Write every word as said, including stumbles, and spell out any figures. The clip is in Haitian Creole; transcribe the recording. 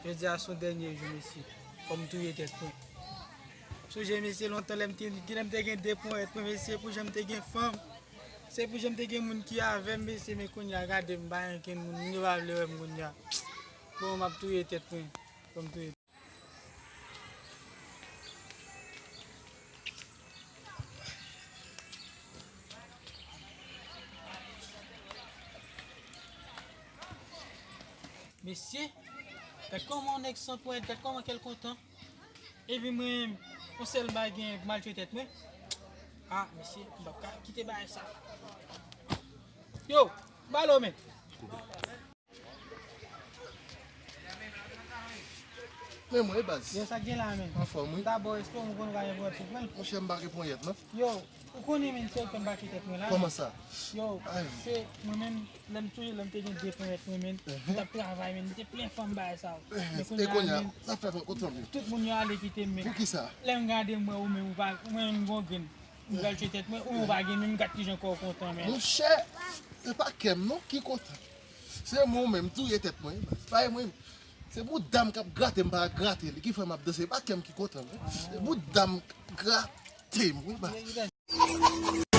Jodi a se yon dènye jou, mesye. Fò m touye tèt mwen. Sonje, mesye, lontan lè m te, lè m te gen de ponyèt mwen, mesye, pou jan m te gen fanm. Se pou jan m te gen moun ki avè m, mesye, men kounye a, gade m, pa gen okenn moun, moun yo pa vle wè m kounye a. Bon, m ap touye tèt mwen. Fò m touye. Mesye, gad kòman yon nèg san ponyèt, gad kòman kè l kontan. Epi mwen, yon sèl bagay gen pou m al touye tèt mwen. Ah, mesye, m p ap ka kite bagay sa. Yo, balo, men. Men mwen, baz. Yo, sa k gen la, men? Anfòm, wi. Dabò, espere m konn ka gen pwòt pwen. Monchè, m pa gen ponyèt, non. Yo, ou konnen, men, se ou k fè m pa kite tèt mwen la. Kòman sa? Yo, se mwen menm, lè m toujou, lè m te gen de ponyèt mwen, men, m t ap travay, men, m te plen fanm bagay sa yo. Men e kounye a, kounye a, men, sa fè fè kot fanm yo. Tout moun yo ale kite m, men. Poukisa? Lè m gade, m wè ou, men, ou pa, ou menm, m gon grenn. M pral touye tèt mwen, ou pa gen menm, gad kijan kò w kontan, men. Monchè, se pa kè m non ki kontan. Se mwen menm, touye tèt mwen, wi, baz. Pa e mwen, se bouda m k ap grate m, pa grate li, ki fè m ap danse. Se pa kè m ki kontan, men. Se bouda m k ap grate m, wi, baz.